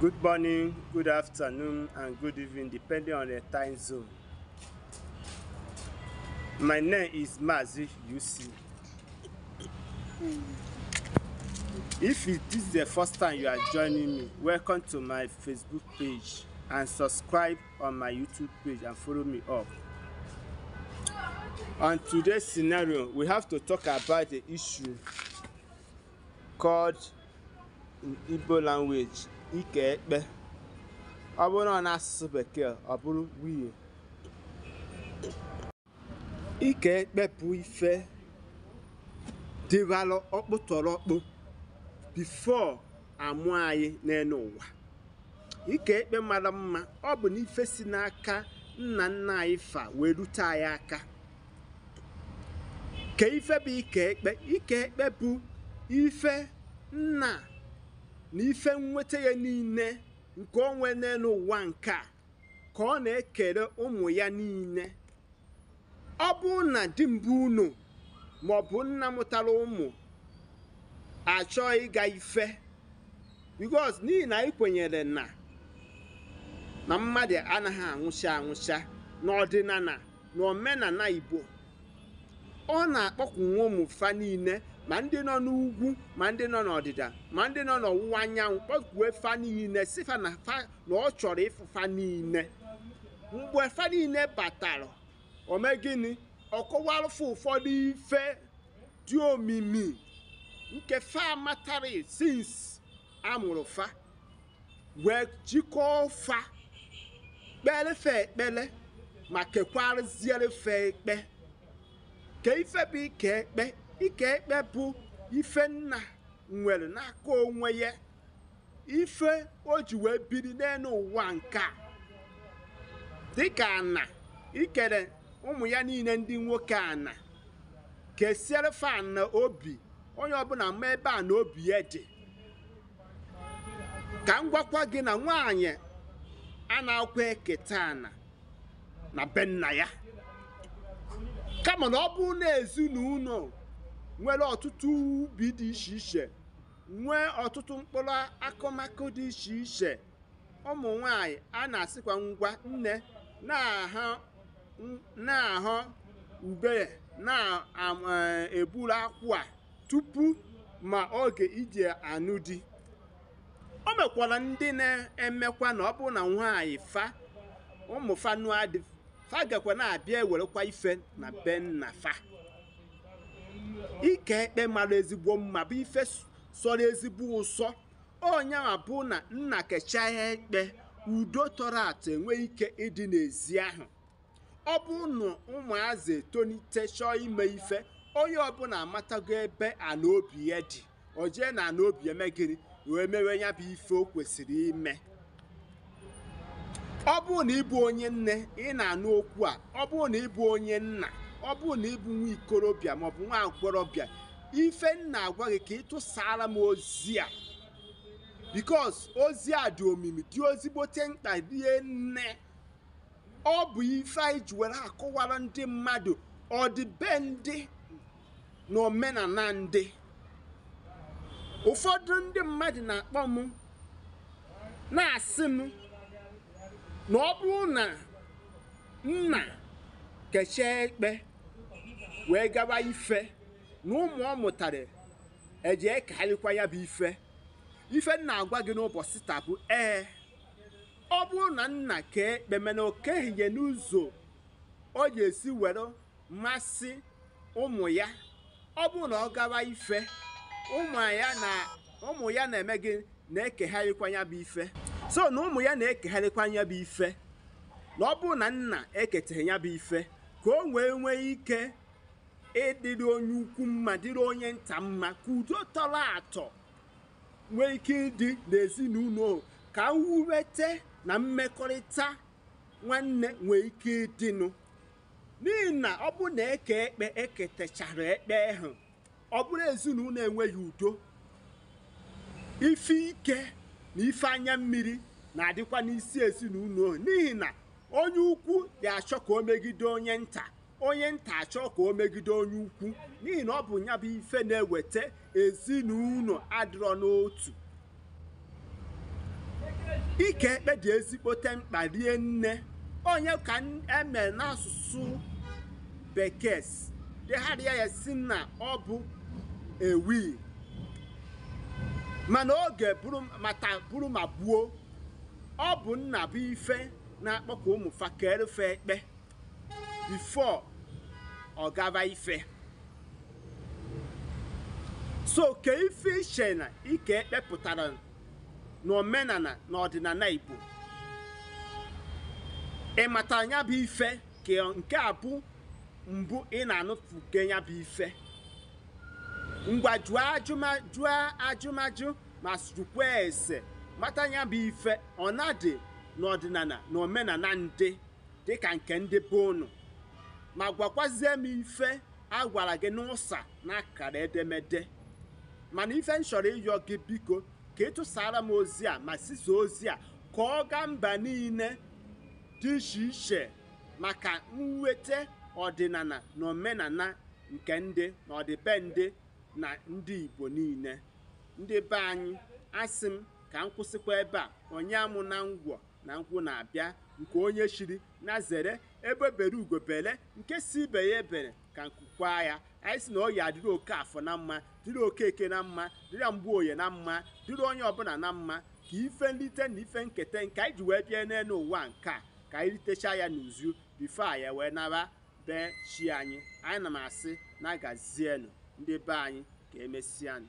Good morning, good afternoon, and good evening, depending on the time zone. My name is Mazi UC. If it is the first time you are joining me, welcome to my Facebook page and subscribe on my YouTube page and follow me up. On today's scenario, we have to talk about the issue called in Igbo language, Ike Ekpe. Ọ bụrụ na n'asụsụ bekee, ọ bụrụ will. Ike ekpe bụ ife dịbalụ ọkpụtọrọkpụ before amụ anyị n'elu ụwa. Ike ekpe mara mma, ọ bụ na ife si n'aka nna nna anyị fa wee rute anyị aka. Ke ife bụ ike ekpe? Ike ekpe bụ ife nna na ife nweta ya niile nke o nwe n'elu ụwa nke a ka ọ na-ekere ụmụ ya niile. Ọ bụrụ na di mbụ unu maọbụ nna mụtara ụmụ achọ ịga ife, because n'ihi na anyị kwenyere na mmadụ anaghị anwụcha anwụcha n'ọdịnala na omenala Igbo, ọ na-akpọkwu ụmụ fa niile, ma ndị nọ n'ugwu, ma ndị nọ n'ọdịda, ma ndị nọ n'ọwụwa anyanwụ, kpọkwue fa niile si fa na fa na ọ chọrọ ịfụ fa niile. Mgbe fa niile batara, o mee gịnị? Ọ kọwarụfa ụfọdụ ife dị omimi nke fa amatara since amụrụ fa, wee jikọọ fa, kpere fa ekpere ma kekwarụziere fa ekpe. Ke ife bụ ike ekpe? Ike ekpe bụ ife nna nwere n'aka onwe ya, ife o ji wee biri n'elu ụwa nke a. Dịka ana ikere ụmụ ya niile ndị nwoke ana, kesiere fa ana obi, onye ọbụla ma ebe a na obi ya dị. Ka m gwakwa gị na nwaanyị a na-akwa eketa ana na be nna ya, kama na ọ bụrụ na ezinụlọ nwere ọtụtụ ubi dị iche iche, nwee ọtụtụ mkpụrụ akụmakụ dị iche iche, ụmụ nwanyị a na-asịkwa ngwa nne na-ahọ ube na-eburu akwụ a tupu ma oge iji anụ di. O mekwara ndị na-emekwa na ọ bụrụ na nwaanyị fa ụmụ fa nụọ dị, fa gakwa na-abịa ewerekwa ife na be nna fa. Ike ekpe mara ezigbo mma bụ ife sọrọ ezigbo ụsọ. Onyanwa bụ na nna kechaa ekpe, udo tọrọ atọ enwe ike ịdị n'ezi ahụ. Ọ bụ na ụmụazị etonite chọọ ime ife, onye ọbụla amatago ebe ana obi ya dị, o jee na ana obi eme gịnị, wee mewe ya bụ ife o kwesịrị ime. Ọ bụrụ na ịbụ onye nne ị na-anụ okwu a, ọ bụrụ na ịbụ onye nna, ọ bụrụ na ịbụ nwa ikorobịa maọbụ nwa agbọghọbịa, ife nna agwa gị ka ị tụsara m ozi a, because ozi a dị omimi, dị ezigbote mkpa rie nne. Ọ bụ ife anyị ji were akọwara ndị mmadụ ọdịbendị na omenala ndị. Ụfọdụ ndị mmadụ na-akpọ m na-asị m na ọ bụrụ na nna kechie ekpe wee gawa ife na ụmụ ọ mụtara eji ekarịkwa ya bụ ife. Ife nna agwa gị n'ụbọchị taa bụ ee, ọ bụrụ na nna kee ekpe mana o keghị n'ụzọ ọ ga-esi were masị ụmụ ya, ọ bụrụ na ọ gawa ife, ụmụ ya na-eme gị na-ekegharịkwa ya bụ ife. So na ụmụ ya na-ekegharịkwa ya bụ ife, na ọ bụrụ na nna eketeghị ya bụ ife, ka o wee nwee ike ịdịrị onye ukwu mma, dịrị onye nta mma, ka udo tọrọ atọ nwee ike ịdị n'ezinụlọ, ka mwurete na mmekọrịta nwanne nwee ike ịdịnụ. N'ihi na ọ bụ na eke ekpe eketechara ekpe ahụ, ọ bụrụ ezinụlọ enweghị udo, ife ike na ife anya mmiri na-adịkwa n'isi ezinụlọ. N'ihi na onye ukwu ga-achọ ka o megide onye nta, onye nta achọ ka o megide onye ukwu, n'ihi na ọ bụ ya bụ ife na-eweta ezinụlọ adịrọ n'otu. Ike ekpe dị ezigbote mkpa rie nne. Onye ka eme n'asụsụ bekee degharịa ya si na ọ bụ ewi, mana oge bụrụ mata bụrụ ma gbuo, ọ bụ nna bụ ife na-akpọkọ ụmụ fa kerefe ekpe before ọ gaba ife. So ke ife iche na ike ekpe pụtara n'omenala na ọdịnala Igbo, ị matara ya bụ ife ka nke a bụ mbụ ị na-anụfuke ya bụ ife? Ngwa, jụọ ajụmajụ ma jụkwa ese mata ya bụ ife ọ na-adị n'ọdịnala na omenala ndị dịka nke ndị be unu, ma gwakwazie m ife a gwara gị n'ụsa na akara edemede. Mana ife m chọrọ ịyọ gị, biko, ka ị tụsara m ozi a ma sisa ozi a ka ọ gaa mba niile dị iche iche maka mwete ọdịnala na omenala nke ndị na ọdịbendị na ndị Igbo niile. Ndị be anyị, asị m ka m kwụsịkwa ebe a. Onye amụ na ngwọ na nkwụ na-abịa nke onye chiri na zere ebe bere ugo bere, nke si ibe ya ebere ka nkukwa ya. Anyị sị na ọ ya adịrị oke afọ na mma, dịrị okeke na mma, dịrị mgbe oye na mma, dịrị onye ọbụla na mma, ka ife nlite na ife nketa nke anyị ji wee bịa n'elu ụwa nke a, ka anyị ritechaa ya n'uzu before anyị wee naba bee chi anyị. Anyị na m asị na gazienụ, ndị be anyị, ka emesịanụ.